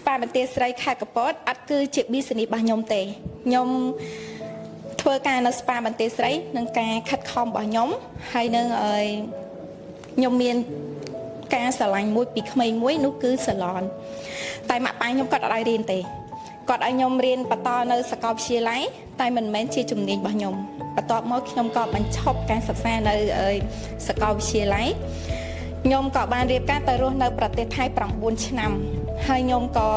ស្ប៉ាបន្ទាយស្រីខេត្តកពតអត់គឺជា business របស់ខ្ញុំទេខ្ញុំធ្វើការនៅស្ប៉ាបន្ទាយស្រីនឹងការខិតខំរបស់ខ្ញុំហើយនឹងអើយខ្ញុំមានការស្រឡាញ់មួយពីក្មេងមួយនោះគឺសាឡនតែម៉ាក់ប៉ាខ្ញុំគាត់អត់ឲ្យរៀនទេគាត់ឲ្យខ្ញុំរៀនបន្តនៅសាកលវិទ្យាល័យតែមិនមែនជាជំនាញរបស់ខ្ញុំបន្ទាប់មកខ្ញុំក៏បញ្ឈប់ការសិក្សានៅសាកលវិទ្យាល័យខ្ញុំក៏បានរៀបការទៅរស់នៅប្រទេសថៃ9ឆ្នាំហើយខ្ញុំក៏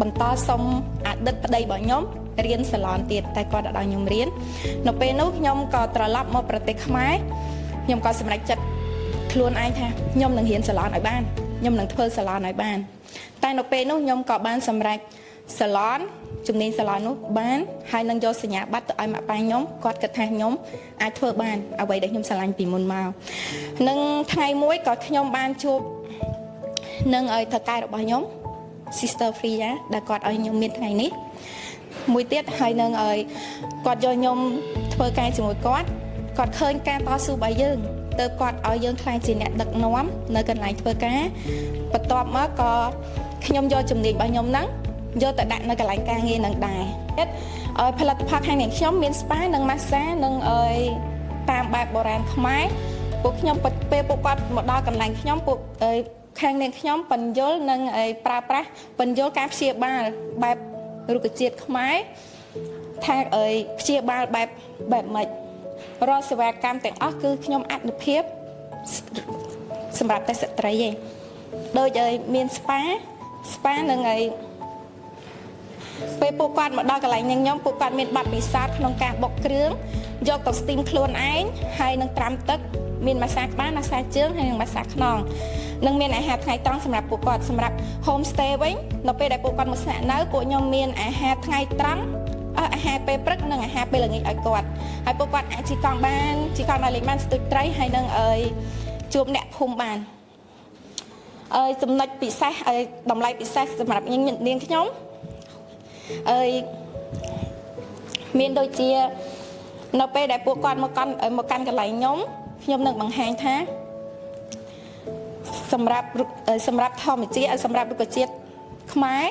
បន្តសុំអតីតប្តីរបស់ខ្ញុំរៀនសាឡនទៀតតែគាត់អត់ឲ្យខ្ញុំរៀននៅពេលនោះខ្ញុំក៏ត្រឡប់មកប្រទេសខ្មែរខ្ញុំក៏សម្រេចចិត្តខ្លួនឯងថាខ្ញុំនឹងរៀនសាឡនឲ្យបានខ្ញុំនឹងធ្វើសាឡនឲ្យបានតែនៅពេលនោះខ្ញុំក៏បានសម្រេចសាឡនជំនាញសាឡននោះបានហើយនឹងយកសញ្ញាបត្រទៅឲ្យម៉ាក់ប៉ាខ្ញុំគាត់គិតថាខ្ញុំអាចធ្វើបានអ្វីដែលខ្ញុំស្រឡាញ់ពីមុនមកនឹងថ្ងៃមួយក៏ខ្ញុំបានជួបនឹងឲ្យថៅកែរបស់ខ្ញុំ Sister Freya ដែលគាត់ឲ្យខ្ញុំមានថ្ងៃនេះមួយទៀតហើយនឹងឲ្យគាត់យកខ្ញុំធ្វើការជាមួយគាត់គាត់ឃើញការតស៊ូរបស់យើងទៅគាត់ឲ្យយើងក្លាយជាអ្នកដឹកនាំនៅកន្លែងធ្វើការបន្ទាប់មកក៏ខ្ញុំយកជំនាញរបស់ខ្ញុំហ្នឹងយកទៅដាក់នៅកន្លែងការងារនឹងដែរឲ្យផលិតផលខាងនេះខ្ញុំមាន spa និង massage និងឲ្យតាមបែបបុរាណខ្មែរពួកខ្ញុំពេលពួកគាត់មកដល់កន្លែងខ្ញុំពួកខាងនាងខ្ញុំពន្យល់និងប្រើប្រាស់ពន្យល់ការព្យាបាលបែបរុក្ខជាតិខ្មែរថាអើយព្យាបាលបែបបែបម៉េចរាល់សេវាកម្មទាំងអស់គឺខ្ញុំអនុភាពសម្រាប់តែស្ត្រីឯងដូចអើយមាន spa spa នឹងអីពេលពួកគាត់មកដល់កន្លែងនាងខ្ញុំពួកគាត់មានបទពិសោធន៍ក្នុងការបុកគ្រឿងយកទៅ steam ខ្លួនឯងហើយនឹងត្រាំទឹកមានម៉ាសាក្បាលម៉ាសាជើងហើយនិងម៉ាសាខ្នងនឹងមានអាហារថ្ងៃត្រង់សម្រាប់ពួកគាត់សម្រាប់ home stay វិញនៅពេលដែលពួកគាត់មកស្នាក់នៅពួកខ្ញុំមានអាហារថ្ងៃត្រង់អាហារពេលព្រឹកនិងអាហារពេលល្ងាចឲ្យគាត់ហើយពួកគាត់អាចជិះកង់បានជិះកង់ដើរលេងបានស្ទូចត្រីហើយនឹងអើយជួបអ្នកភូមិបានអើយចំណុចពិសេសអើយតម្លៃពិសេសសម្រាប់នាងខ្ញុំអើយមានដូចជានៅពេលដែលពួកគាត់មកកាន់មកកាន់កន្លែងខ្ញុំខ្ញុំនឹងបង្ហាញថាសម្រាប់សម្រាប់ធម្មជាតិសម្រាប់រុក្ខជាតិខ្មែរ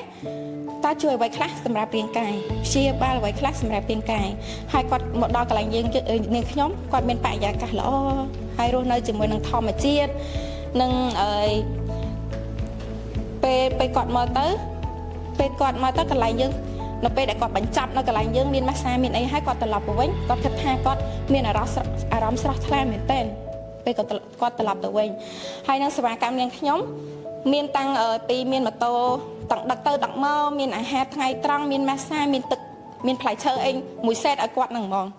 តើជួយអ្វីខ្លះសម្រាប់រាងកាយព្យាបាលអ្វីខ្លះសម្រាប់រាងកាយហើយគាត់មកដល់កន្លែងយើងនាងខ្ញុំគាត់មានបរិយាកាសល្អហើយរស់នៅជាមួយនឹងធម្មជាតិនិងអឺពេលពេលគាត់មកទៅពេលគាត់មកទៅកន្លែងយើងនៅពេលដែលគាត់បញ្ចប់នៅកន្លែងយើងមានម៉ាស្សាមានអីហើយគាត់ត្រឡប់ទៅវិញគាត់គិតថាគាត់មានអារម្មណ៍អារម្មណ៍ស្រស់ថ្លាមែនទែនពេលគាត់គាត់ត្រឡប់ទៅវិញហើយនឹងសេវាកម្មនាងខ្ញុំមានតាំងពីមានម៉ូតូតាំងដឹកទៅដឹកមកមានអាហារថ្ងៃត្រង់មានម៉ាស្សាមានទឹកមានផ្លែឈើអីមួយសេតឲ្យគាត់ហ្នឹងហ្មង។